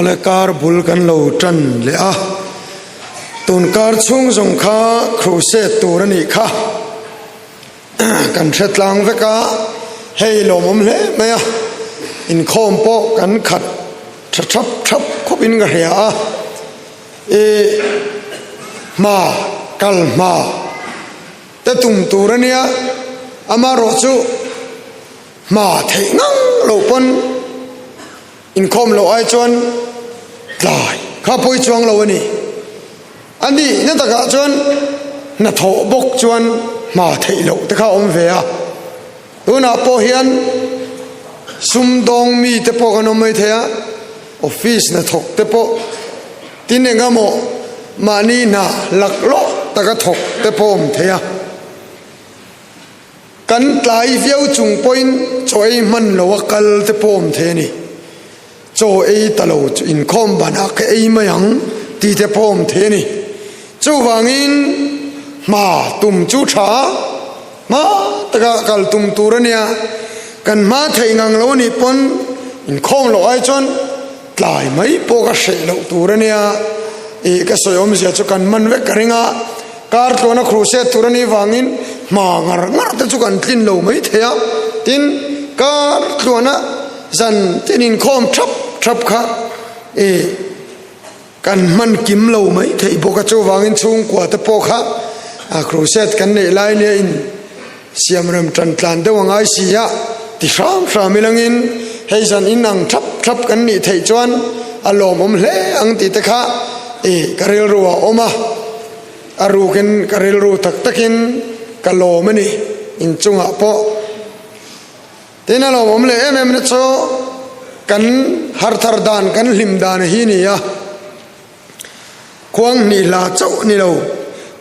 Awle kar bul kan lo tan leh a, tun kar chhung zawng kha crusade tur a nih kha kan hre tlang vek a, hei lawmawm hle mai a, inkhawm pawh kan khat tha thap thap khawp in ka hria a, i hma kal hma te tum tur a nia, amaherawh chu hma theih ngang loh pawn. Inkhawm loh ai chuan tlai kha pawi chuang lo a ni. A nihna takah chuan hnathawh bawk chuan hma theih loh te kha a awm ve a. Tunah pawh hian sumdawng mi te pawh kan awm mai thei a, office hnathawk te pawh tin eng emaw mahni hna laklawh taka thawk te pawh awm thei a. Kan tlai viau chung pawhin chaw ei hman lo a kal te pawh awm thei a ni. Chaw ei ta lo chu inkhawm banah ka ei mai ang tih te pawh awm thei a ni. Chuvangin hma tum chu tha a, hma taka kal tum tur a nia. Kan hma theih ngang lo a nih pawn inkhawm loh ai chuan tlai mai pawh ka hreh loh tur a nia. Ih ka sawi awmzia chu kan man vek ka ring a. Kar tluana crusade tur a nih vangin hma ngar ngar te chu kan tlin lo mai thei a, tin kar tluana zan tin inkhawm thap thap kha i kan hman kim lo mai thei bawk a, chuvangin chhungkua te pawh kha a crusade kan neih lai nia in siamrem tan tlan deuh a ngai si a, ti hram hram ilangin hei zan in ang thap thap kan nih theih chuan a lawmawm hle ang tih te kha i ka rilru a awm a. A rukin ka rilru tak takin ka lawm a ni, inchungah pawh. Tin, a lawmawm leh em em na chu kan harthar dan, kan hlim dan hi ni a. Khuang hnih hla chauh ni lo,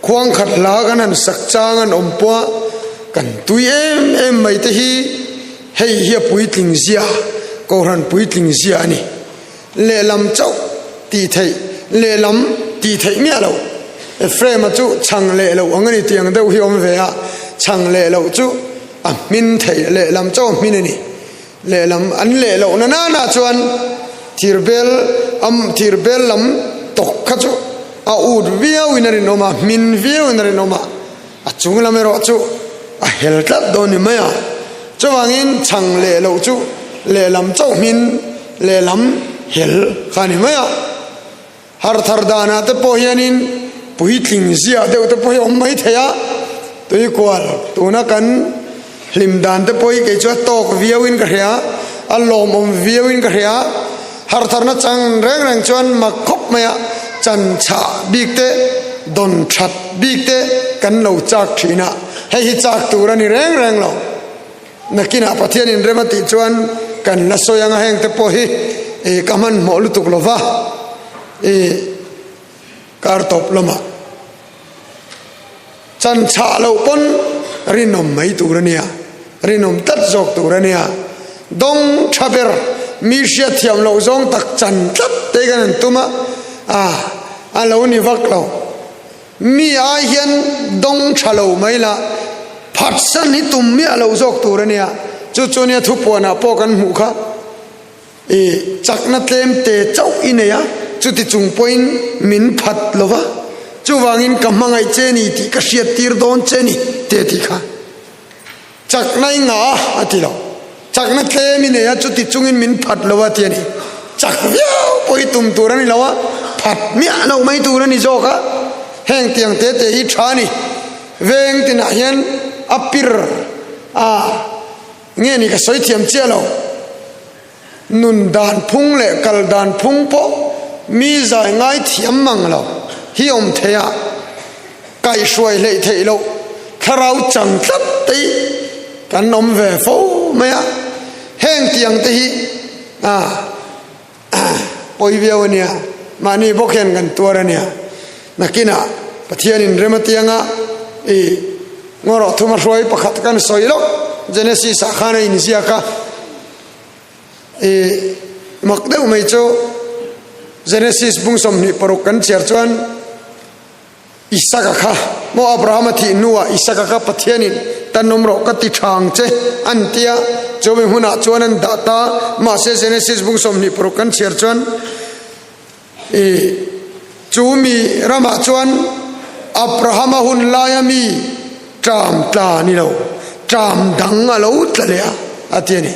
khuang khat hla kan han sak chang an awm pawh a, kan tui em em mai te hi hei hi a puitling zia, Kohhran puitling zia a ni. Lehlam chauh tih theih, lehlam tih theih miah loh. Ephraim-a chu chhang leh loh ang a ni tih ang deuh hi awm ve a, chhang leh loh chu a hmin theih, lehlam chauh a hmin a ni. Lehlam an leh loh na nana chuan thirbel am thirbel lam tawk kha chu a ut viauin a rinawm a, hmin viauin a rinawm a, a chung lam erawh chu a hel tlat dawn ni mai a. Chuvangin chhang leh loh chu lehlam chauh hmin lehlam hel kha a ni mai a. Har thar danah te pawh hianin puitling ziah deuh te pawh hi a awm mai thei a, tuikual tuna kan hlim dan te pawh hi kei chu a tawk viauin ka hria, a lawmawm viauin ka hria. Har tharna chang reng reng chuan mak khawp mai a, chan chhah bik te, dawn that bik te kan lo chak thin a, hei hi chak tur a ni reng reng lo. Nakinah Pathian in rem a tih chuan kan la sawi anga heng te pawh hi ih ka hmanhmawh lutuk lo va, ih kar tawp lamah chan chhah loh pawn rinawm mai tur a nia, rinawm tlat zawk tur a nia. Dawng tha ber mi hriatthiam loh zawng tak chan tlat te kan han tum a, ah a lo ni vak lo. Mi ai hian dawng tha lo mai la, phatsan hi tum miah lo zawk tur a nia. Chu chu nia thupuanah pawh kan hmuh kha. I chakna tlem te chauh i nei a, chuti chung pawhin min phat lo va, chuvangin ka hmangaih che ni tih ka hriat tir dawn che ni te tih kha. Chakna i ngah a, a ti lo. Chakna tlem i nei a, chuti chungin min phat lo a ti a ni. Chak viau pawh hi tum tur a ni lo a, phat miah loh mai tur a ni zawk a. Heng tiang te te hi tha a ni. Veng tinah hian a pir a nge ni ka sawi thiam chiah lo. Nun dan phung leh kal dan phung pawh mi zai ngai thiam mang lo hi awm thei a, kaihhruai hleih theih loh thlarau chang tlat te hi kan awm ve fo mai a, heng tiang te hi a pawi viau a nia, mahni bawk hian kan tuar a nia, nakinah Pathianin rem a tianga i ngawrawh thuma hruai pakhat kan sawi loh Genesis ah khan a inziak a. I mak deuh mai chu Genesis bung 26 kan chhiar chuan Isaka kha maw Abrahama thih hnuah Isaka kha Pathianin tanawm rawh ka ti tha ang che an ti a, chumi hmunah chuan an dah ta. Mahse Genesis bung 26 kan chhiar chuan. I chu mi ramah chuan Abrahama hun laia mi ṭam tla ni lo, ṭam dang a lo tla leh a, a ti a ni.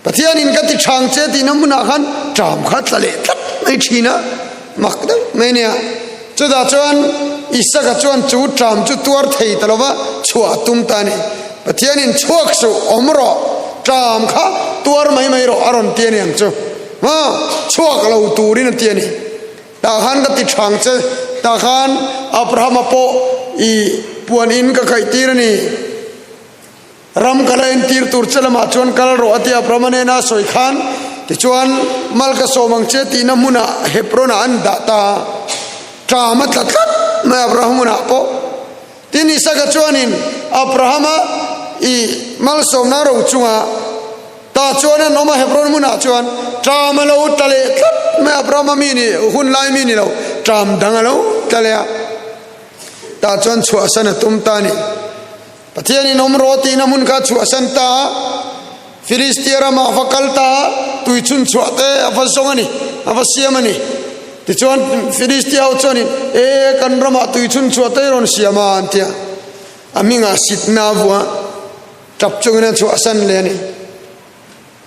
Pathianin ka ti ṭhang che tihna hmunah khan ṭam kha tla leh tlat mai ṭhin a, mak deuh mai nia. Chutah chuan Isaka chuan chu ṭam chu tuar thei ta lova chhuah a tum ta a ni. Pathianin chhuak suh, awm rawh, ṭam kha tuar mai mai rawh a rawn ti a ni ang chu. Maw? Chhuak lo turin a ti a ni. Tah khan ka ti ṭhang che, tah khan Abrahama pawh i puan in ka kaih tir a ni. Ram ka la entir tur che lamah chuan kal rawh a ti Abrahama nena a sawi khan, tichuan mal ka sawm ang che tihna hmunah Hebron-ah an dah ta a, ṭam a tla tlat mai Abraham hmunah pawh. Tin, Isaka chuanin Abrahama i malsawmna ro chungah tah chuan an awm a, Hebron hmunah chuan ṭam a lo tla leh tlat mai Abrahama mi ni hun lai mi ni lo, ṭam dang a lo tla leh a, tah chuan chhuahsan a tum ta a ni. Pathianin awm rawh tihna hmun kha chhuahsan ta a, Filistia ramah a va kal ta a, tui chhun chhuah te a va zawng a ni, a va siam a ni. Tichuan Filistia ho chuanin, E, kan ramah tui chhun chhuah te i rawn siam a, an ti a. A hmingah sitna a vuah a, tap chungin a chhuahsan leh a ni.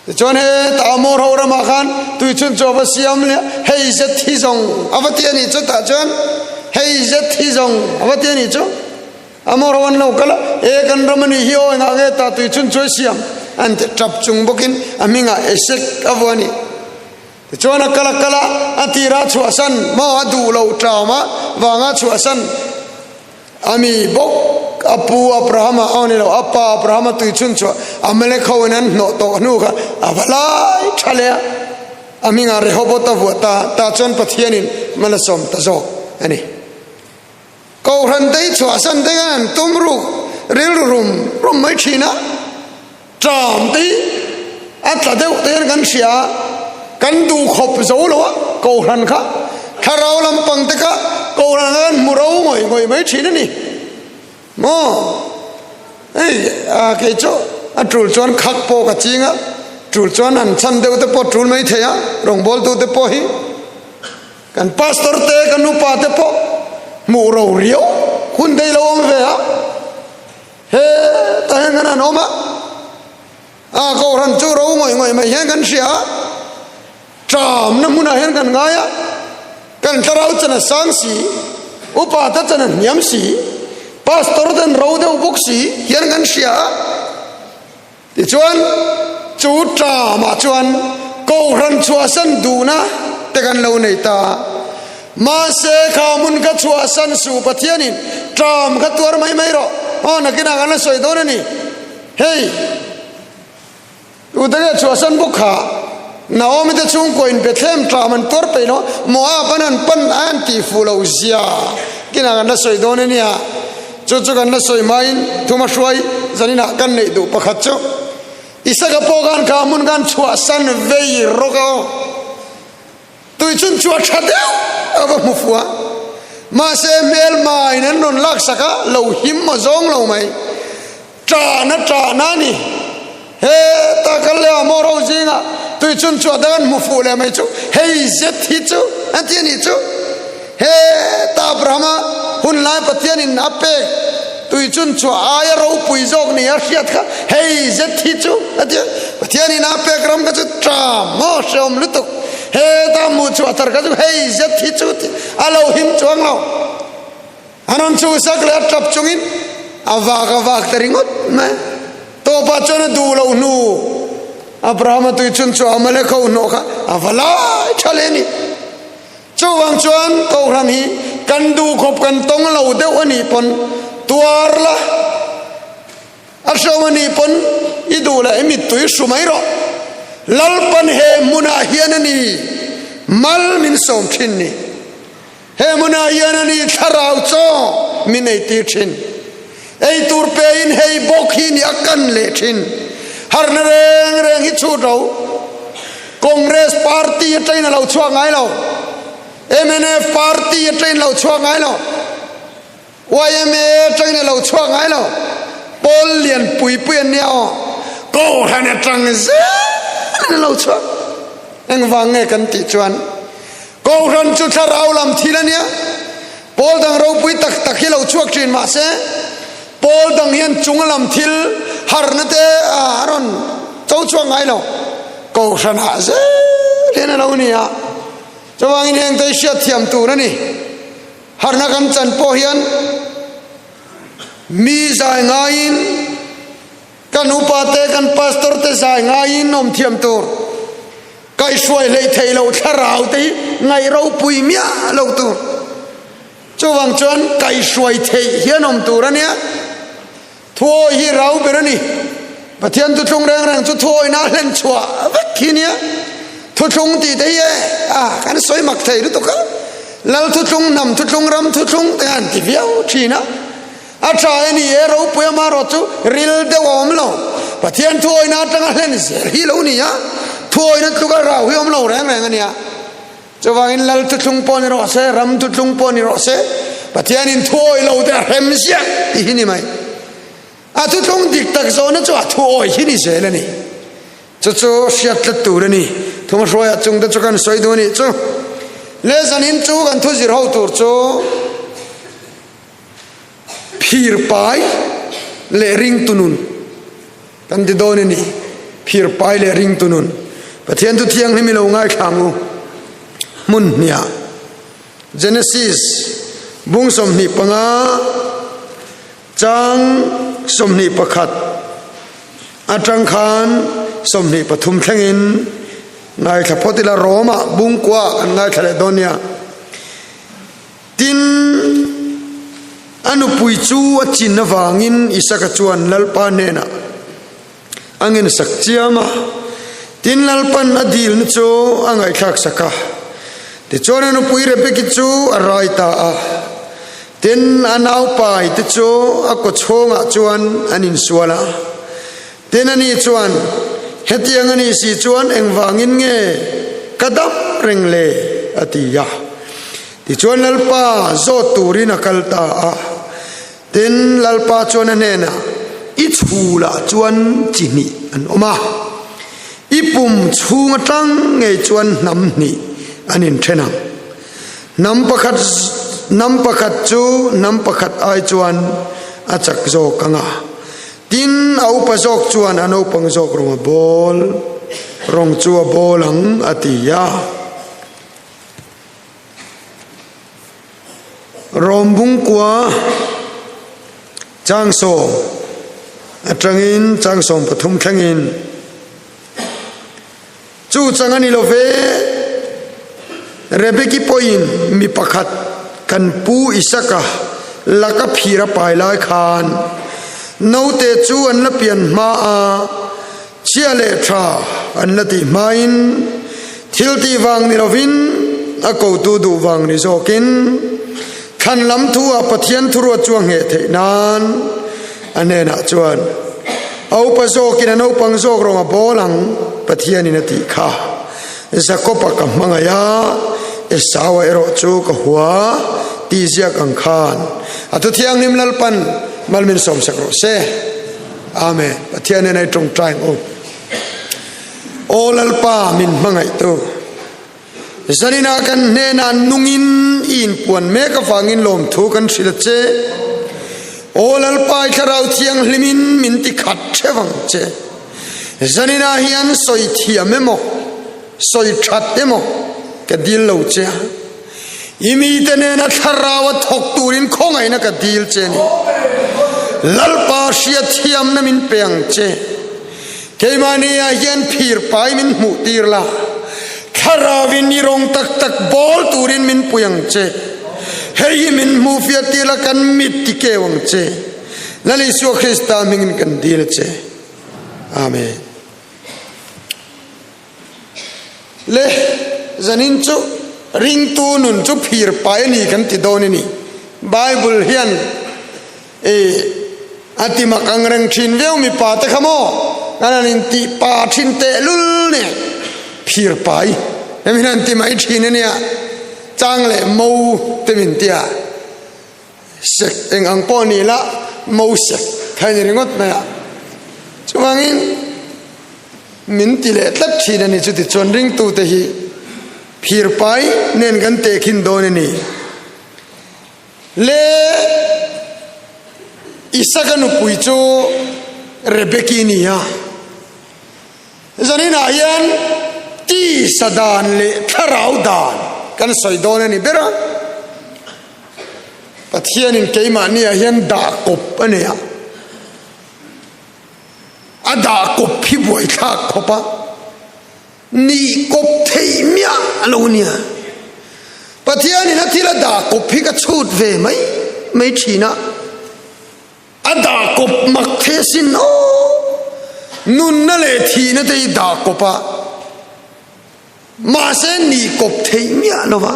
Tichuan hetah Amor ho ramah khan tui chhun chu a va siam leh a, hei zet hi zawng a va ti a nih chu tah chuan hei zet hi zawng a va ti a nih chu. Amor ho an lo kal a, e kan ram a nih hi aw engah nge tah tui chhun chu a siam an ti tap chung bawkin a hmingah Esek a vuah a ni. Tichuan a kal a kal a, a tirah chhuahsan maw a duh loh ṭam a vanga chhuahsan A mi bawk a pu Abrahama aw ni lo, a pa Abrahama tui chhun chhuah Amalek ho in an hnawh tawh hnu kha a va lai tha leh a, a hmingah Rehoboth a vuah ta, tah chuan Pathianin mal a sawm ta zawk a ni. Kohhran te hi chhuahsan te khan an tum ruk rilru rum rum mai thin a. Ṭam te hi a tla deuh te hian kan hria a, kan duh khawp zo lo a, Kohhran kha thlarau lampang te kha Kohhran kha kan hmu ro ngawih ngawih mai ṭhin a ni maw? Hei a kei chu a ṭul chuan khak pawh ka ching a, ṭul chuan han chhan deuh te pawh ṭul mai thei a, rawngbawltu te pawh hi kan pastor te kan upa te pawh hmuh ro riau hun daih lo awm ve a. Hetah hian kan han awm a, a kohhran chu ro ngawih ngawih mai hian kan hria a, ṭamna hmunah hian kan ngai a, kan thlarau chan a sang si, upa te chan a hniam si, pastor ten ro deuh bawk si hian kan hria a. Tichuan, chu ṭamah chuan Kohhran chhuahsan duhna te kan lo nei ta a. Mahse, kha hmun kha chhuahsan suh Pathianin ṭam kha tuar mai mai rawh. Aw, nakinah kan la sawi dawn a ni. Hei, tute nge chhuahsan bawk kha? Naomi te chhungkuain Bethlehem ṭam an tuar peih lo a, Moab an han pan a an tih fuh lo zia kinah kan la sawi dawn a nia. Chu chu kan la sawi hmain thuma hruai zaninah kan neih duh pakhat chu Isaka pawh khan kha hmun khan chhuahsan vei rawk a aw. Tui chun chu a tha deuh a va hmu fuh a, mahse hmelmain an rawn laksak a, lo him maw zawng lo mai. Ṭahna ṭahna a ni. Heta kal leh a maw ro zingah tui chun chu a dang an hmu fuh leh mai chu hei zet hi chu an ti a nih chu. Heta Abrahama hun lai Pathianin a pek tui chun chu aia ropui zawk ni a hriat kha hei zet hi chu a ti a. Pathianin a pek ram kha chu ṭam maw hrehawm lutuk. Heta hmuh chhuah thar kha chu hei zet hi chu tih a lo him chuang lo. A rawn chhuhsak leh a tap chungin a vak a vak ta ringawt mai. Tawpah chuan a duh loh hnu Abrahama tui chhun chu Amalek ho hnawh kha a va lai tha leh a ni. Chuvang chuan Kohhran hi kan duh khawp kan tawng lo deuh a nih pawn tuar la, a hreawm a nih pawn i duh leh i mittui hru mai rawh. Lalpan he hmunah hian a ni mal min sawm thin ni. He hmunah hian a ni thlarau chaw min eitir thin. Ei tur pein hei bawk hi ni a kan leh thin. Harna reng reng hi chhut ro. Congress party atangin a lo chhuak ngai lo. Mnf party atangin a lo chhuak ngai lo. Yma atangin a lo chhuak ngai lo. Pawl lian pui pui an nia aw. Kohhran atang zel in a lo chhuak. Engvang nge kan tih chuan. Kohhran chu thlarau lam thil a nia. Pawl dang ropui tak tak hi lo chhuak thin mah se, pawl dang hian chung lam thil harna te a rawn cho chhuak ngai lo. Kohhranah zel hian a lo ni a. Chuvangin heng te hi hriatthiam tur a ni. Harna kan chan pawh hian mi zai ngaiin kan upa te kan pastor te zai ngaiin awm thiam tur kaihhruai hleih theih loh thlarau te hi ngaih ropui miah lo tur. Chuvang chuan kaihhruai theih hian awm tur a nia. Thuawi hi rau ber a ni. Pathian thuthlung reng reng chu thuawina a hlen chhuah vek hi nia. Thuthlung tih te hi e a kan sawi mak thei lutuk a. Lal thuthlung, hnam thuthlung, ram thuthlung te an ti viau thin a. A tha e ni e, ropui amarawh chu ril deuh a awm lo. Pathian thuawina atanga hlen zel hi lo ni a. Thuawina tluka rau hi awm lo reng reng a nia. Chuvangin Lal thuthlung pawh ni rawh se, ram thuthlung pawh ni rawh se, Pathianin thuawi lo te a hrem ziah tih hi ni mai. A thuthlung dik tak zawhna chu a thuawi hi ni zel a ni. Chu chu hriat tlat tur a ni. Thunghruaia chungte chu kan sawi duh a nih chu. Le zanin chu kan thu zir ho tur chu phir pai leh ringtu nun. Kan ti dawn a ni, phir pai leh ringtu nun. Pathian chu thianghlim i lo ngaithla ang u. Hmun hniah Genesis bung 25 chang 21 atang khan 23 thlengin ngaithla phawt ila Rome ah bung kua kan ngaithla leh dawn nia. Tin, a nupui chu a chin avangin Isaka chuan Lalpa hnenah a ngensak chiam a. Tin, Lalpan a dilna chu a ngaihthlak sak a. Tichuan a nupui Rebeki chu a rai ta a. Tin, a naupai te chu a kawchhawngah chuan an insual a. Tin, ani chuan, Hetiang a nih si chuan engvangin nge ka dam reng le? a ti a. Tichuan Lalpa zawt turin a kal ta a. Tin, Lalpa chuan a hnenah, I chhulah chuan chi hnih an awm a, i pum chhung atang ngei chuan hnam hnih an inthen ang. Hnam pakhat hnam pakhat chu hnam pakhat ai chuan a chak zawk ang a. Tin, a upa zawk chuan a naupang zawk rawng a bawl, rawng chu a bawl ang, a ti a. Rom bungkua changsawm atangin changsawm pathum thlengin chu chang a ni lo ve. Rebeki pawhin mi pakhat kan pu Isaka laka phir a pai lai khan naute chu an la pian hma a, Chhia leh tha an la tih hmain thil tih vang ni lovin a kotu duh vang ni zawkin thlan lam thu ah Pathian thuruat chu a ngheh theih nan a hnenah chuan a upa zawkin a naupang zawk rawng a bawl ang Pathianin a tih kha Jakob-a ka hmangaih a Esau-a erawh chu ka hua tih ziak ang khan a thuthianghlim Lalpan malmin sawmsak rawh se. Amen. Pathian nen ai tawngtai ang u. Aw Lalpa min hmangaihtu. Zanina kan hnenah nungin i inpuan mek avangin lawmthu kan hrilh a che. Aw Lalpa i thlarau thianghlimin min ti khat theuh ang che. Zanina hian sawi thiam emaw, sawi that emaw ka dil lo che a. I mite nena thlarau a thawk turin khawngaihna ka dil che ni. Lalpa hriatthiamna min pe ang che. Keimahni ah hian phir pai min hmuh tir la. Thlarauin i rawng tak tak bawl turin min pui ang che. Hei hi min hmuh fiah tir la kan mit ti keu ang che. Lal Isua Krista hmingin kan dil che. Amen. Le zanin chu ringtu nun chu phir pai a ni kan ti dawn a ni. Bible hian e a ti mak ang reng thin viau mipa te kha maw kan han in tih pa thin teh lul nen phir pai em hian an ti mai thin a nia chang leh mo te min tia Sek eng ang pawh ni la mo sek kha ni ringawt mai a. Chuvangin min ti leh tlat thin a ni chuti chuan ringtute hi. Phirpai nen kan tehkhin dawn a ni. Le Isaka nupui chu Rebeki a ni a. Zaninah hian tisa dan leh thlarau dan kan sawi dawn a ni ber a. Pathianin keimahniah hian dah kawp a nei a. A dah kawp hi buaithlak khawp a. Nih kawp theih miah a lo nia. Pathianin a thil a dah kawp hi ka chhut ve mai mai thin a. A dah kawp mak thei asin aw. Nunna leh thihna te hi dah kawp a. Mahse nih kawp theih miah lo va.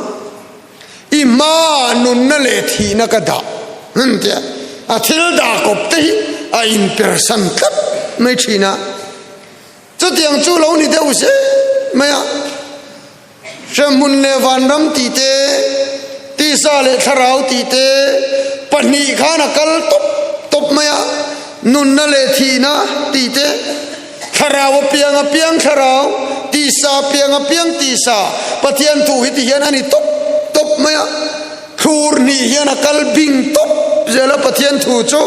I hma nunna leh thihna ka dah an ti a. A thil dah kawp te hi a inpersan tlat mai thin a. Chutiang chu lo ni deuh zel mai a, hremhmun leh vanram tih te, tisa leh thlarau tih te pahnih khan a kal tawp tawp mai a, nunna leh thihna tih te, thlarau a piang a piang thlarau, tisa a piang a piang tisa, Pathian thu hi ti hian a ni tawp tawp mai a, thlur hnih hian a kal bing tawp zel a, Pathian thu chu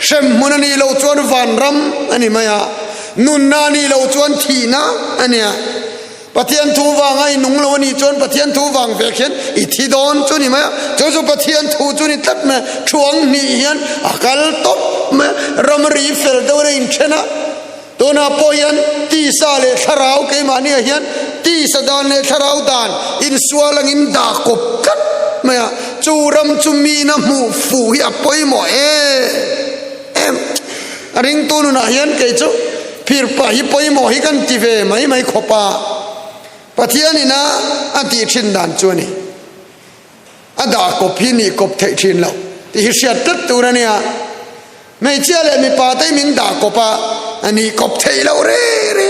hremhmun a nih loh chuan vanram a ni mai a. Nunna a nih loh chuan thihna a nia. Pathian thu vanga i nung lo a nih chuan Pathian thu vang vek hian i thi dawn chu ni mai a. Chu chu Pathian thu chu ni tlat mai a. Thuang hnih hian a kal tawp mai a. Ramri fel deuhin a inthen a. Tunah pawh hian tisa leh thlarau keimahniah hian tisa dan leh thlarau dan insual angin dah kawp tlat mai a. Chu ram chu mina hmuh fuh hi a pawimawh em em. A ringtu nunah hian kei chu phirpah hi pawimawh hi kan ti ve mai mai khawp a, Pathian ina a tih thin dan chu a ni. A dah kawp hi nih kawp theih thin loh tih hi hriat tlat tur a nia. Hmeichhia leh mipa te hi min dah kawp a, a nih kawp theih loh re re.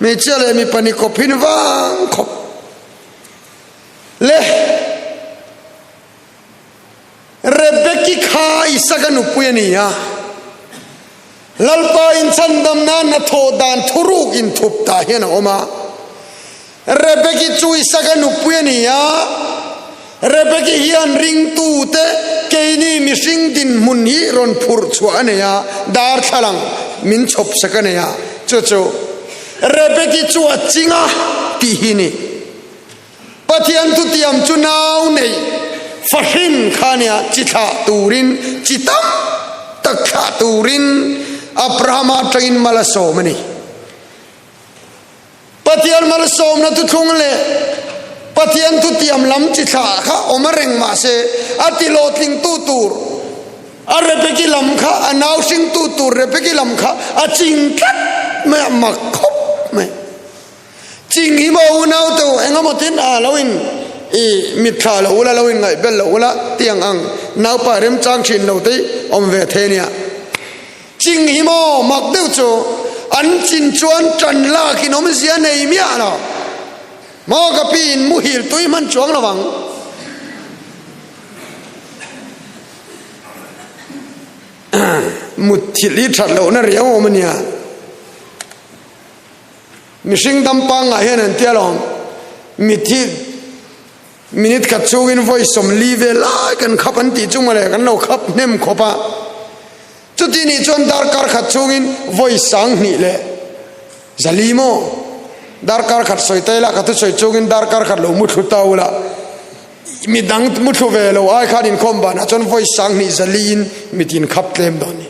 Hmeichhia leh mipa ni kawp hi ni vang khawp le. Rebeki kha Isaka nupui a ni a, Lalpa inchhandam nan hnathawh dan thuruk inthup tah hian a awm a. Rebeki chu Isaka nupui a ni a, Rebeki hian ringtute keini mihring dinhmun hi rawn phurh chhuah a nei a, darthlalang min chhawp sak a nei a, chu chu Rebeki chu a ching a tih hi ni. Pathian thutiam chu nau neih fahrin kha nia chi thlah turin chi tam tak thlah turin Abrahama atangin mal a sawm a ni. Pathian malsawmna thuthlung leh Pathian thutiam lam chi thlah kha awm a reng mahse a ti hlawhtlingtu tur a Rebeki lam kha a nau hringtu tur Rebeki lam kha a ching tlat mai a, mak khawp mai. Ching hi maw unau te u engemaw tin a lo in i mitthla lo ula lo in ngaih bel lo ula tiang ang naupa remchang thin lo te awm ve thei ania. Ching hi maw mak deuh chu an chin chuan tan lak in awmzia nei miah lo maw ka pi in muhil tui hman chuang lo ang. Mutthilh hi that lohna riau awm ania. Mihring dam pangngai hian an tia lawm, mithi minute khat chungin vawi 40 vel lai kan khap an tih chu mawle kan lo khap hnem khawp a, chuti nih chuan darkar khat chungin vawi 2000 leh 400 maw darkar khat sawi ta ila ka thusawi chungin darkar khat lo muthlu ta ula midang muthlu ve lo ai khan inkhawm banah chuan vawi 2400 in mitin khap tlem dawn ni.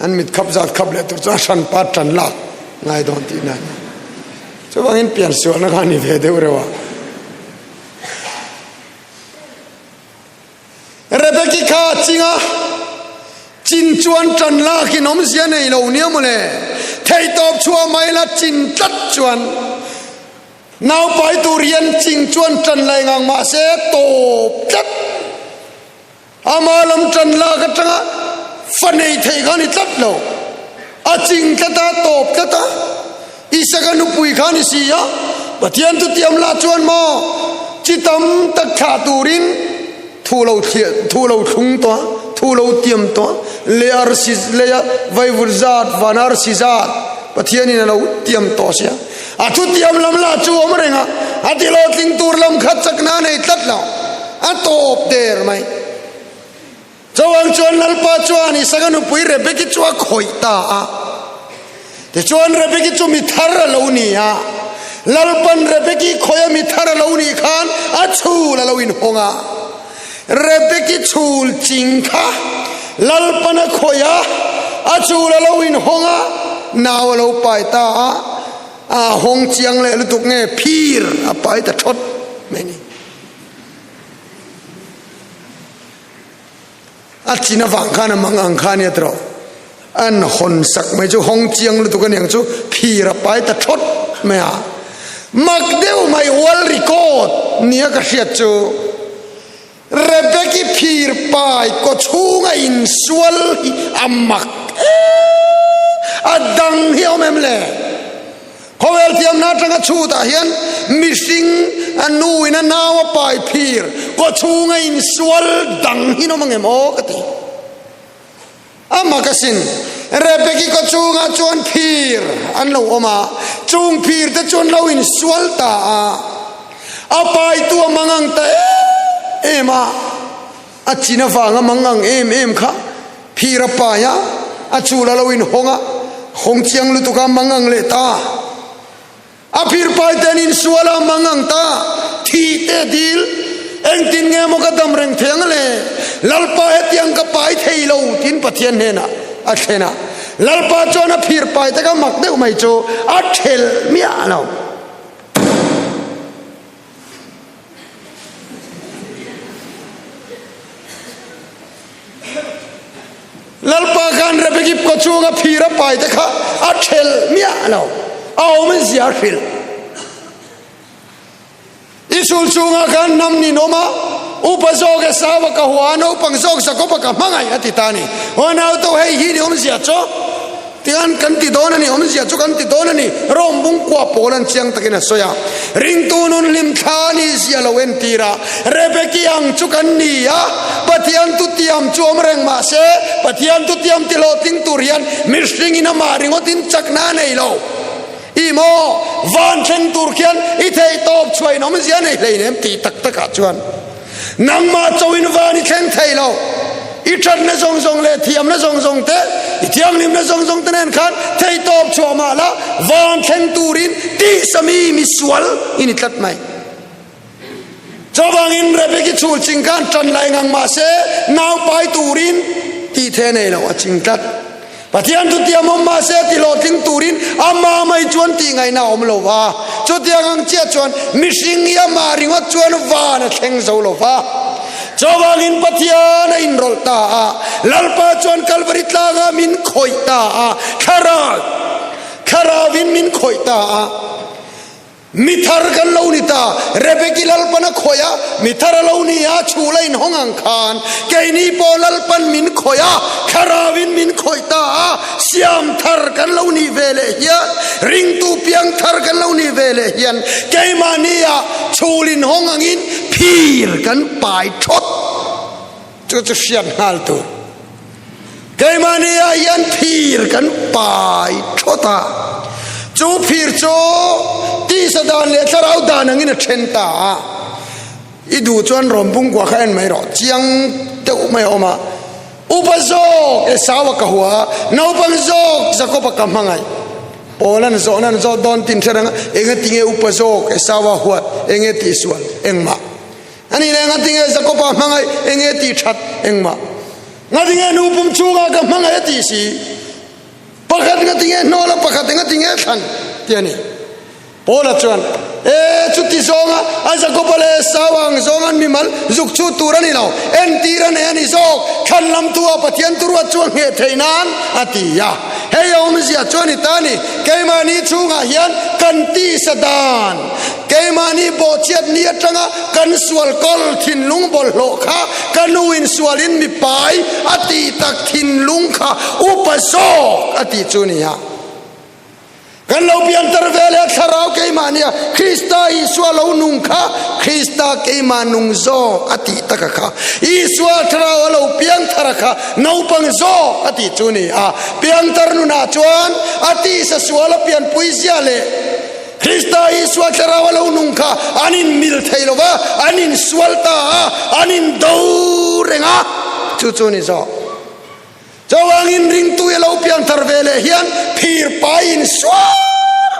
An mit khap zat khap leh tur chu a hran pat tan lak ngai dawn tih na ni. Chuvangin pian sualna kha a ni ve deuh reuh a. Rebeki kha a ching a, chin chuan tan lakin awmzia nei lo nia mawle. Theihtawp chhuah mai la chin tlat chuan naupai tur hian ching chuan tan la engang mahse tawp tlat. Ama lam tan lak atanga fa nei thei kha ni tlat lo. A ching tlat a, tawp tlat a. Isaka nupui kha ni si a, Pathian chu tiam lah chuan maw chi tam tak thlah turin thu lo thliah, thu lo thlung tawh a, thu lo tiam tawh a, lei arsi, leia vaivut zat, van arsi zat Pathianin a lo tiam tawh si a. A thutiam lam lah chu awm reng a, a tihlawhtling tur lam kha chakna a nei tlat lo, a tawp der mai. Chauang chuan Lalpa chuan Isaka nupui Rebeki chu a khawih ta a. Tichuan Rebeki chu mi thar a lo ni a. Lalpan Rebeki khawih a mi thar a lo nih khan a chhul a lo inhawng a. Rebeki chhul ching kha Lalpan a khawih a, a chhul a lo inhawng a, nau a lo pai ta a. A hawng chiang leh lutuk nge phir a pai ta thawt mai ni. A chin avang khan a mang ang kha ania tawh. An hawn sak mai chu hawng chiang lutuk aniang chu phir a pai ta thawt mai a. Mak deuh mai world record nia ka hriat chu Rebeki phir pai kaw chhunga insual hi a mak em a dang hi a awm em le? Khawvel thiamna atanga chhutah hian mihring a nu in a nau a pai phir kaw chhunga insual dang hi an awm angem aw ka ti. A mak asin, Rebeki kaw chhungah chuan phir an lo awm a, chung phir te chuan lo insual ta a, a paitu a mangang ta em em a. A chin avanga mangang em em kha phir a pai a, a chul a lo inhawng a, hawng chiang lutuk a mangang leh ta. A phir pai te an insual a, mangang ta, thi te dil, engtin nge maw ka dam reng thei ang le, Lalpa hetiang ka pai thei lo tiin Pathian hnenah a thlen a. Lalpa chuan a phir pai te kha mak deuh mai chu a thelh miah lo. Lalpa khan Rebekip kaw chunga phir a pai te kha a thelh miah lo, a awm in zia a hrilh. I sul chungah khan hnam nin awm a, upa zawk Esau-a ka hua a, naupang zawk Jakob-a ka hmangaih a ti ta a ni. Aw nauto hei hi ni awmzia chu. Tihian kan ti dawn a ni, awmzia chu kan ti dawn a ni, Rome bungkua pawl an chiang takin a sawi a. Ringtu nun hlimthla a nih zia lo entir a, Rebeki ang chu kan ni a, Pathian thutiam chu awm reng mah se, Pathian thutiam ti hlawhtling tur hian mihringin amah ringawtin chakna a nei lo. I maw, van thleng tur khian i theihtawp chhuahin awmzia a nei hleinem tih tak takah chuan. Nangmah chauhin van i thleng thei lo. I thatna zawng zawng leh thiamna zawng zawng te, i thianghlimna zawng zawng te nen khan theihtawp chhuah mah la, van thleng turin tihsami misual i ni tlat mai. Chuvangin Rebeki chhul ching khan tan lai ngang mah se, nau pai turin tih the nei lo a ching tlat. Pathian thutiam awm mah se ti hlawhtling turin amah mai chuan tih ngaihna a awm lo va. Chutiang ang chiah chuan mihring hi amah ringawt chuan van a thleng zo lo va. Chuvangin Pathian a inrawlh ta a, Lalpa chuan Kalvari tlangah min khawih ta a, thlarau, thlarauvin min khawih ta a. Mi thar kan lo ni ta, Rebeki Lalpan a khawih a, mi thar a lo ni a, chhul a inhawng ang khan keini pawh Lalpan min khawih a, Thlarauin min khawih ta a, siam thar kan lo nih ve leh hian, ringtu piang thar kan lo nih ve leh hian keimahnia chhul inhawng angin phir kan pai thawt. Chu chu hriat nghal tur. Keimahni ah hian phir kan pai thawt a, chu phir chu tisa dan leh thlarau dan angin a then ta a. I duh chuan rawm pungkua kha en mai rawh, chiang deuh mai a awm a. Upa zawk Esau-a ka hua a, naupang zawk Jakob-a ka hmangaih. Paul-a'n zawhna an zawt dawn tin hre reng a, engatinge upa zawk Esau-a huat, enge tihsual, engmah. Ani leh ngatinge Jakob-a hmangaih, enge tih that, engmah. Ngatinge nu pum chhungah ka hmangaih a tih si? Pakhat ngatinge hnawl a, pakhat engatinge thlan? tih a ni. Paula chuan, E, chuti zawnga a Jakoba leh Esau ang zawng an mimal zuk chhut tur a ni lo, entir a nei a ni zawk, thlan lam tu ah Pathian turuat chu a ngheh theih nan a ti a. Hei a awmzia chu a ni ta a ni, keimahni chhungah hian kan tisa dan, Keimahni bawhchhiat ni atanga kan sual kawl thinlung bawlhhlawh kha ka nuin sualin mi pai a tih tak thinlung kha upa zawk a tih chu nia. Kan lo piantar ve leh thlarau keimahnia Krista Isua lo nung kha Krista keimah nung zawk a tih taka kha Isua thlarau a lo piangthar a kha naupang zawk a tih chu nia. Piangtar nunah chuan a tisa sual a pianpui zia leh. Krista Isua Thlarau a lo nung kha an inmil thei lo va, an insual ta a, an indo reng a, chu chu a ni zawk. Chuvangin ringtui a lo piangthar ve leh hian phir pai insual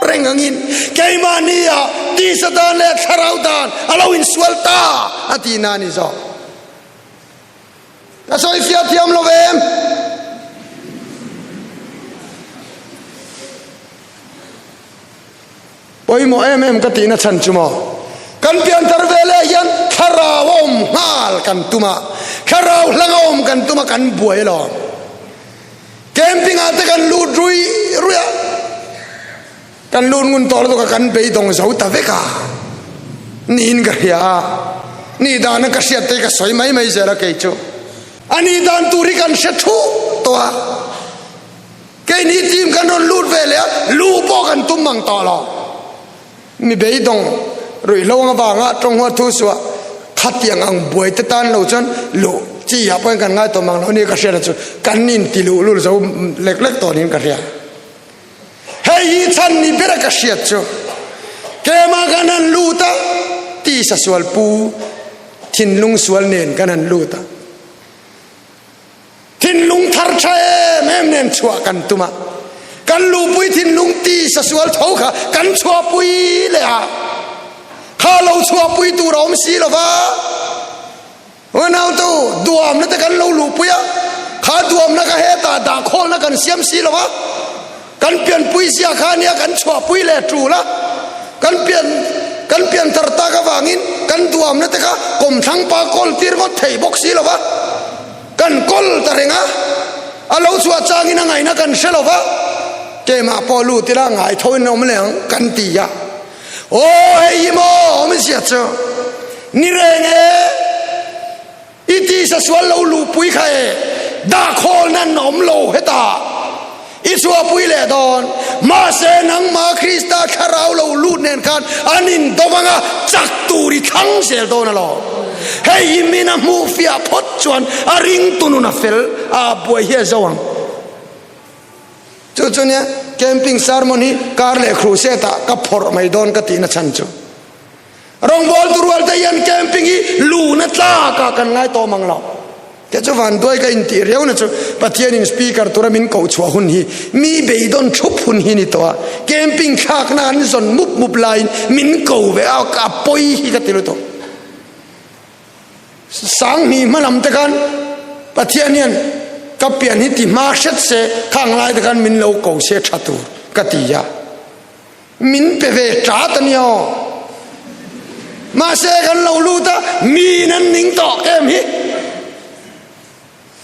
reng angin keimahnia tisa dan leh thlarau dan a lo insual ta a tihna a ni zawk. Ka sawi fiah thiam lo em? Pawimawh em em ka tihna chhan chu maw? Kan pianthar ve leh hian thlarau a awm nghal kan tum a, thlarau hlang a awm kan tum a kan buai alawm. Camping ah te kan lut rui rui a, kan lut ngun tawh lutuk a kan beidawng zo ta vek a niin ka hria a, nih dana ka hriat te hi ka sawi mai mai zel a kei chu. A nih dan tur hi kan hre thup tawh a. Keini team kan rawn lut ve leh a, lu pawh kan tum mang tawh lo. Mi beidawng ruihhlo ang avanga tawnghua thu suah khatiang ang buai te tan lo chuan luh chi ah pawhin kan ngai tawh mang lo nia ka hriat a chu kan inti luh lul zo lek lek tawh niin ka hria. Hei hi chhan ni bera ka hriat chu Kema kan han lut a, tisa sual pu thinlung sual nen kan han lut a. Thinlung thar tha em em nen chhuah kan tum a, kan luhpui thinlung tisa sual tho kha kan chhuahpui leh a, kha lo chhuahpui tur a awm si lo va. Unautu, duamna te kan lo luhpui a, kha duamna kha hetah dahkhawlna kan siam si lo va, Kan pianpui zia kha nia kan chhuahpui leh tul a, kan pian kan pian thar tak avangin kan duamna te kha kawmthlang pa kawl tir ngawt thei bawk si lo va, kan kawl ta reng a, a lo chhuah changin a ngaihna kan hre lo va, keimah pawh lut ila ngai tho in awm leh ang kan ti a, aw hei hi maw awmzia chu ni reng e. I tisa sual lo luhpui kha e, dahkhawl nan awm lo hetah i chhuahpui leh dawn. Mahse nangmah Krista thlarau lo lut nen khan an indawm anga chak tur i thlang zel dawn alawm. Hei hi min a hmuh fiah phawt chuan a ringtu nun a fel a buai hi a zo ang. Chu chu nia camping sermon hi kar leh crusade ah ka phawrh mai dawn ka tihna chhan chu. Rawngbawltu rualte hian camping hi luhna tlakah kan ngai tawh mang lo. Te chu vanduai ka intih riauna chu Pathianin speaker tura min koh chhuah hun hi mi beidawn thup hun hi ni tawh a. Camping thlakna an zawn mup mup laiin min ko ve a, a pawi hi ka ti lutuk. Sanghnih hma lam te khan Pathian hian ka pian hi ti hma hret se khang lai te khan min lo ko se tha tur ka ti a. Min pe ve ṭat a nia aw. Mahse kan lo lut a, miin an ning tawh kem hi.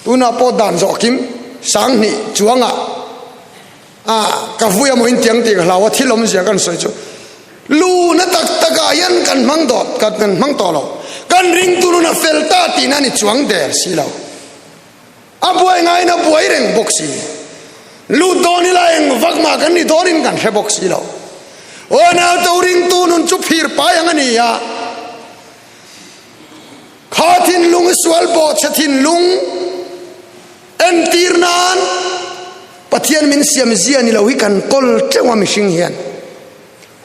Tunah pawh dan zawh kim 2000 chuangah a ka vui amaw in tiang tih ka hlau a, thil awmzia kan sawi chu lu na tak takah hian kan hmang dawt kan hmang tawh lo. Kan ringtu nun a fel ta tihna a ni chuang der si lo. A buai ngaiin a buai reng bawk si. Lut dawn ila eng vak mah kan ni dawnin kan hre bawk si lo. Aw nauto ringtu nun chu phir pai ang a ni a. Kha thinlung sual bawhchhe thinlung entir nan Pathian min siam zia ni lo hi kan kawl teuh a mihring hian.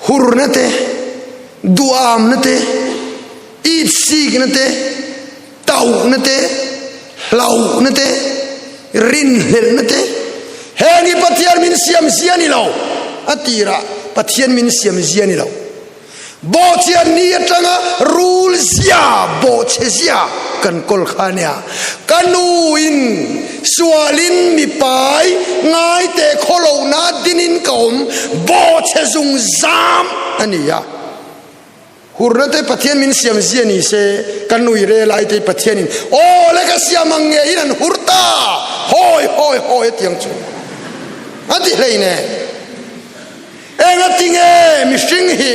Hurna te, duamna te, itsikna te, tauhna te, hlauhna te, rinhlelhna te, heng hi Pathian min siam zia ni lo. A tirah Pathian min siam zia ni lo. Bawhchhiat ni atanga rul zia, bawhchhe zia kan kawl kha ania. Ka nu in sualin mi pai ngai teh khaw lohna dinin ka awm, bawhchhe zung zam a ni a. Hurna te Pathian min siam zia ni se, ka nui re lai te Pathianin aw le ka siam ang ngeiin an hur ta, hawi hawi hawi a tiang chu a ti hlei nen. Engatinge mihring hi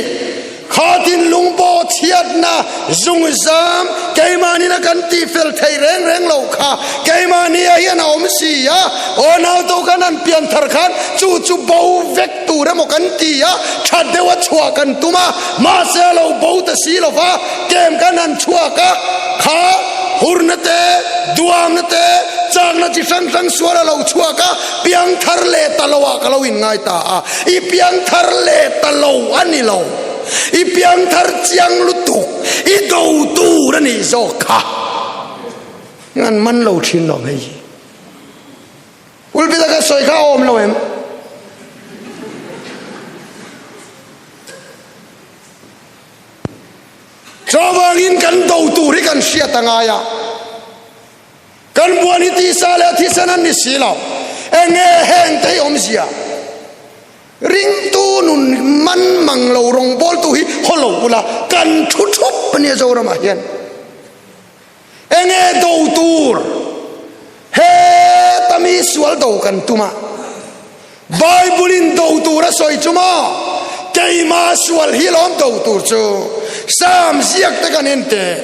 kha thinlung pawh chhiatna zungzam keimahnin a kan tihfel thei reng reng lo kha keimahnia hian a awm si a, aw nauto kan han pian thar khan chu chu bo vek tur emaw kan ti a, tha deuha chhuah kan tum a, mahse a lo bo ta si lo va, kem kan han chhuak a, kha hurna te, duamna te, chakna chi. chi hrang hrang sual a lo chhuak a, piangthar leh ta lo ah ka lo inngai ta a. I piangthar leh ta lo a ni lo. I piangthar chiang lutuk, i do tur a nih zawk kha. An man lo thin lo hei hi. Pulpit a ka sawi kha a awm lo em? Chuvangin kan do tur hi kan hriat a ngai a. Kan buan hi tisa leh thisen an ni si lo. Enge heng te hi awmzia? Ringtu nun man mang lo rawngbawltu hi haw lo ula kan thu thup a nia Zoramah hian. Enge do tur? Heta mi sual do kan tum a, Bible in do tur a sawi chu maw? Keima sual hi lawm do tur chu. Psalm ziak te kan en teh.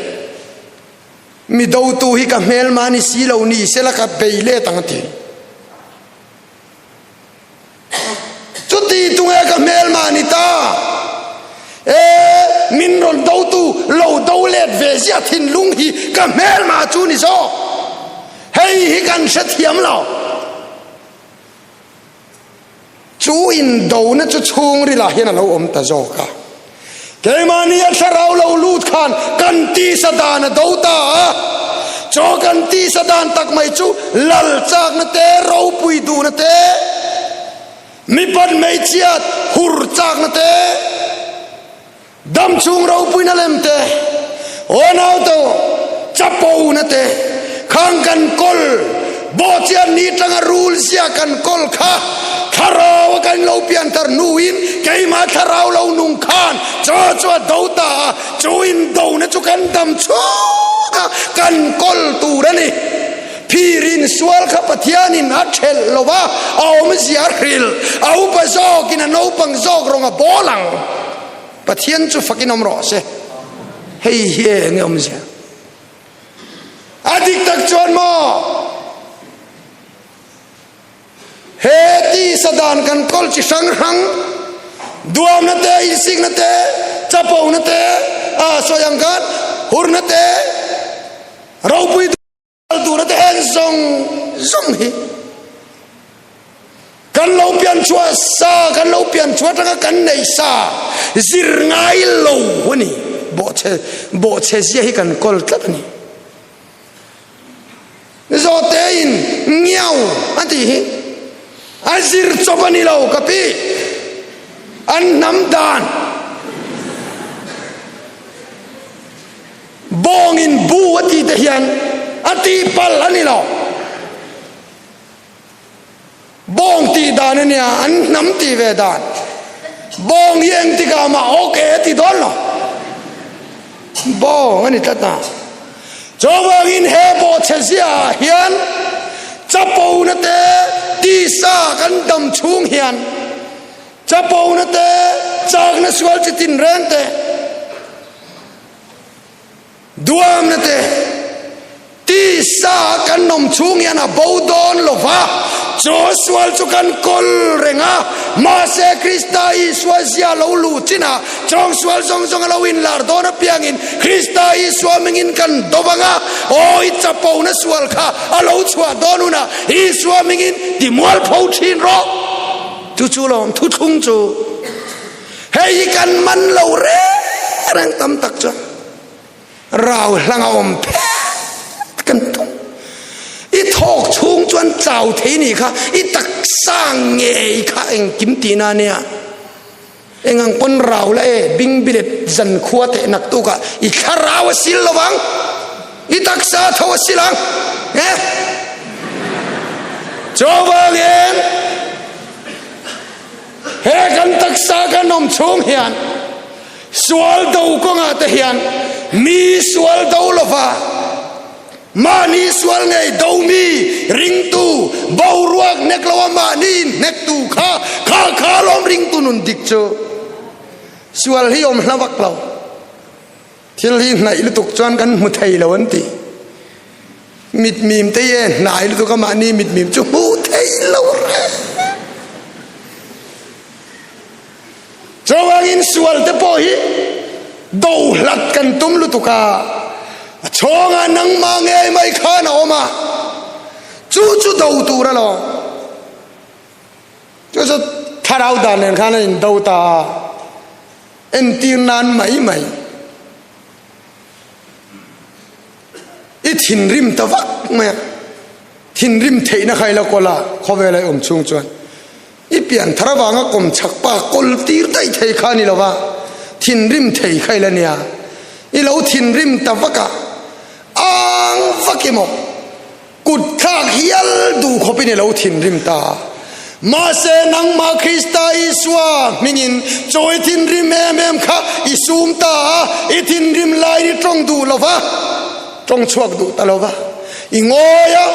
Mi dotu hi ka hmelma ni si lo ni sela ka bei let ang a ti. Chuti tunge ka hmelma ni ta? E, min rawn dotu lo do let ve zia thinlung hi ka hmelma chu ni zawk. Hei hi kan hrethiam lo. Chu indona chu chhungrilah hian a lo awm ta zawk a. Keimahni a thlarau lo lut khan kan tisa dan a do ta a. Chaw kan tisa dan tak mai chu lal chakna te, ropui duhna te, mipat hmeichhiat hur chakna te, Damchhung ropuina lem te, unau chapona te, khang kan kawl, bawhchian ni tanga rul zia kan kawl kha thlarau a kan lo pianthar hnuin keimah thlarau lo nung khan chaw chu a do ta a, chu indona chu kan dam chhung a kan kawl tur a ni. Phirin sual kha Pathianin a thelh lo va, a awmzia a hrilh, a upa zawkin a naupang zawk rawng a bawl ang. Pathian chu fakin awm rawh se. Hei hi eng nge awmzia? A dik tak chuan maw? He tisa dan kan kawl chi hrang hrang, duamna te, insikna te, chapona te, a sawi ang khan hurna te, ropui tura te heng zawng zawng hi kan lo pian chhuah sa, kan lo pian chhuah atanga kan nei sa zir ngai lo a ni. Bawhchhe bawhchhe zia hi kan kawl tlat a ni. Zawhte in ngiau a tih hi a zir chawp a ni lo ka pi, an hnam dan. Bawngin bu a tih te hian a tih palh a ni lo. Bawng tih dan a nia, an hnam tih ve dan. Bawng hi engtikah mah ok a ti dawn lo. Bawng a ni tlat a. Chuvangin he bawhchhe ziaah hian chapona te tisa kan dam chhung hian chapona te chakna sual chi tinreng te Duamna te, Tisa kan awm chhung hian a bo dawn lo va, chaw sual chu kan kawl reng a, mahse Krista Isua zia lo luh chinah chawng sual zawng zawng a lo inlar dawn apiangin Krista Isua mingin kan do vang a, aw i chapona sual kha a lo chhuah dawn hunah Isua mingin ti mualpho thin rawh. Chu chu lawm thuthlung chu. Hei hi kan man lo reng reng tam tak chuan rau hlang a awm phet kan tum. I thawk chhung chuan chau thei ni kha i taksa ngei kha engkim tihna nia. Engang pawn rau la e bingbilet zan khua teh naktukah i thlarau a sil lovang. I taksa tho a sil ang. Eh? Chuvangin He kan taksa kan awm chhung hian sual do kawngah te hian mi sual do lova mahni sual ngei do mi ringtu boruak hnek loa mahni hnektu kha kha kha lawm ringtu nun dik chu sual hi awm hla vak lo. Thil hi hnaih lutuk chuan kan hmu thei lo an ti. Mitmim te hi e hnai lutuk a mahni mitmim chu hmu thei lo reng. Chuvangin sual te pawh hi do hlat kan tum lutuk a, a chhawngah nangmah ngei mai khan a awm a. Chu chu do tur alawm. Chu chu thlarau dan nen khan a indo ta a, entir nan mai mai. I thinrim ta vak mai a, thinrim theihna kha ila kawl a, khawvela i awm chhung chuan i pian thar avanga kawm chak pa kawl tir daih thei kha a ni lo va, thinrim thei kha ila nia, i lo thinrim ta vak a, ang vak emaw. Kut thlak hial duh khawpin i lo thinrim ta. Mahse nangmah Krista Isua hmingin chawi thinrim em em kha i sum ta a, i thinrim laiin i tawng duh lo va, tawng chhuak duh ta lo va, i ngawi a,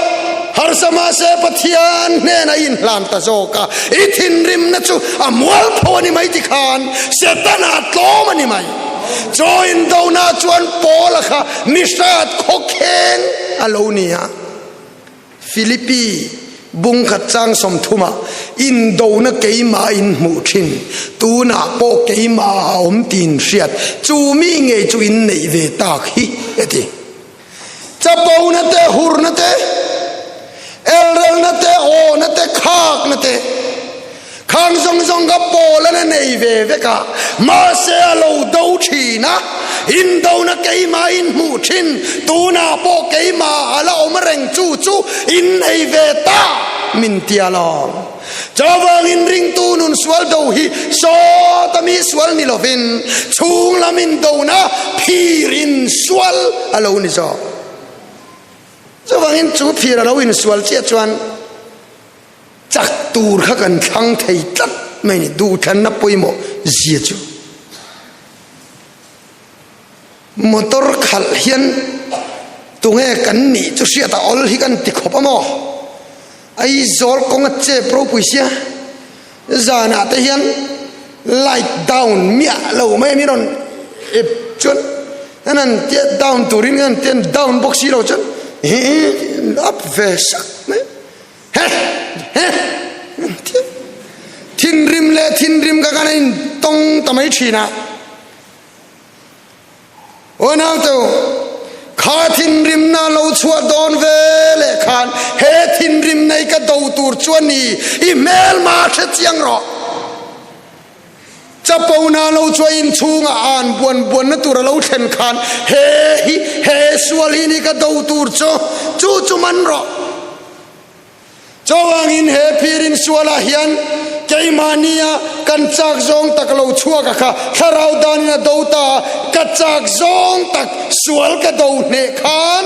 harsa mahse Pathian hnenah i inhlan ta zawk a, i thinrimna chu a mualpho a ni mai ti khan Setana tlawm a ni mai. Chaw indona chuan Paula kha mihrat khawkheng a lo ni a. Philippi bung khat chang sawmthumah indona keimah in hmuh thin, tunah pawh keimah a awm tiin hriat, chu mi ngei chu in neih ve tak hi a ti. Chapona te, hurna te, elrelna te, awna te, khakna te, khang zawng zawng kha Paula'n a nei ve vek a, mahse a lo do thin a, indona keimah in hmuh thin, tunah pawh keimah a la awm reng chu chu in nei ve ta min tia lo. Chuvangin ringtu nun sual do hi sawta mi sual ni lovin chhung lam indona phir insual a lo ni zawk. Chuvangin chu phir a lo insual chiah chuan chak tur kha kan thlang thei tlat mai ni, duhthlanna pawimawh zia chu. Motor khalh hian tunge kan nih chu hriat a awl hi kan ti khawp a maw? Aizawl kawng a chep ropui sia, zanah te hian light down miah lo mai a mi rawn ep chuan an han tia down turin an han tia down bawk si lo chuan hi up ve sak mai he he thinrim leh thinrim ka kan a intawng ta mai thin a. Aw naute, kha thinrimna lo chhuah dawn ve leh khan he thinrim nei ka do tur chu a ni, i hmelma hre chiang rawh. Chapona lo chhuah inchhungah an buan buanna tur a lo thlen khan he hi, he sual hi ni ka do tur chu, chu chu man rawh. Chuvangin he phirin sualah hian keimahnia kan chak zawng tak lo chhuak a kha thlarau danin a do ta a, ka chak zawng tak sual ka do hneh khan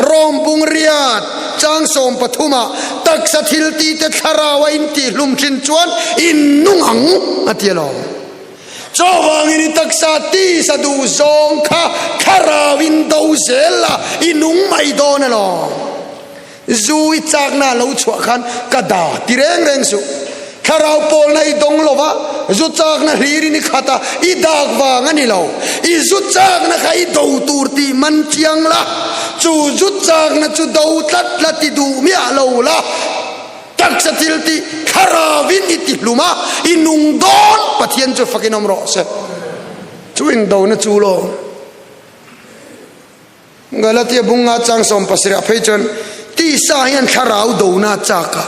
Rom bung riat chang 13 ah taksa thil ti te thlarau a intihlum thin chuan in nung ang a ti alawm. Chuvangin i taksa tisa duh zawng kha thlarau in do zel la i nung mai dawn alawm. Zu i chakna a lo chhuah khan ka da ti reng reng suh. Thlarau pawlna i dawng lo va, zu chakna hlirin i khat a, i dak vang a ni lo. I zu chakna kha i do tur tih man chiang la, chu zu chakna chu do tlat la ti duh miah lo la, taksa thil tih thlarauin i ti hlum a, i nung dawn Pathian chu fakin awm rawh se. Chu indona chu lo. Galatia bunga chang 17 ah phei chuan tisa hian thlarau dona a chak a,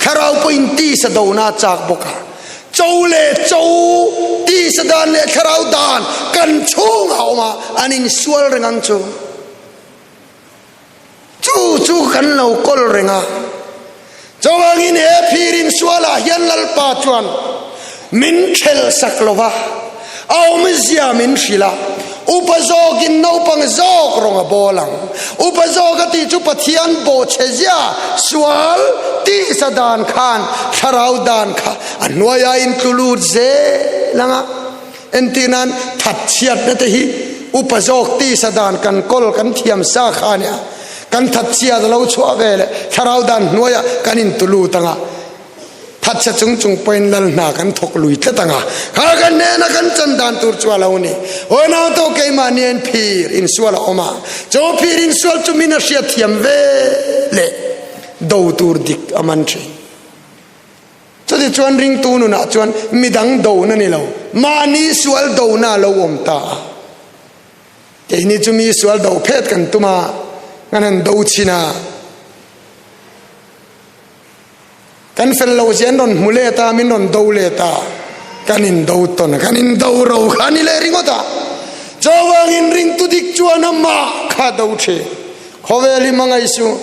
thlarau pawhin tisa dona a chak bawk a. Cho leh cho, tisa dan leh thlarau dan kan chhungah a awm a, an insual reng ang chu. Chu chu kan lo kawl reng a. Chuvangin he phir insualah hian Lalpa chuan min thelh sak lo va, a awmzia min hrilh a, upa zawkin naupang zawk rawng a bawl ang. Upa zawk a tih chu Pathian bawhchhe zia sual tihsa dan khan thlarau dan kha a hnuaia intlu lut zel ang a. Entir nan thatchhiatna te hi upa zawk tisa dan kan kawl kan thiam sa kha a nia. Kan thatchhiat a lo chhuah ve leh thlarau dan hnuaiah kan intulut ang a, thatchhe chung chung pawhin lal hna kan thawk lui tlat ang a, kha kan hnena kan chan dan tur chu a lo ni. Hawi nau tawh keimahni en phir insual a awm a, chu phir insual chu min a hriatthiam ve leh do tur dik a man thin. Chutichuan ringtu nunah chuan midang dona ni lo, mahni sual dona a lo awm ta a. Keini chu mi sual do phet kan tum a, kan han do chhin a. Kan fel lo zia an rawn hmu let a, min rawn do let a, kan in do tawn a, kan in do ro kha a ni leh ringawt a. Chuvangin ringtu dik chuan amah kha do thin. Khawvel hi hmangaih suh.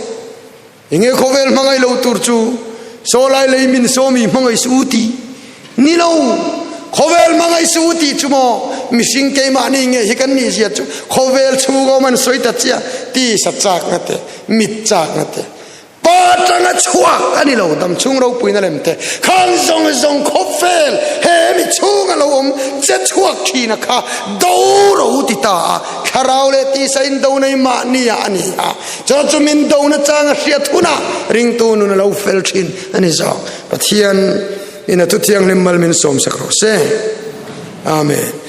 Enge khawvel hmangaih lo tur chu saw lai lei min sawmi hmangaih suh u tih ni lo. Khawvel hmangaih suh u tih chu maw mihring keimahni nge hi kan nih zia chu khawvel chhung awm an sawi ta chiah ti sa chakna te mit chakna te pa tanga chhuak a ni lo dam chhung ropuina lem te khang zawng zawng khawvel he mi chhung a lo awm che chhuak thin a kha do ro ti ta a thlarau leh tisa in do nei mahni ah a ni a. Chu chu min do na chang a hriat hunah ringtu nun a lo fel thin a ni zawk. Pathian in a thu thianghlim mal min sawm sak rawh se. Amen.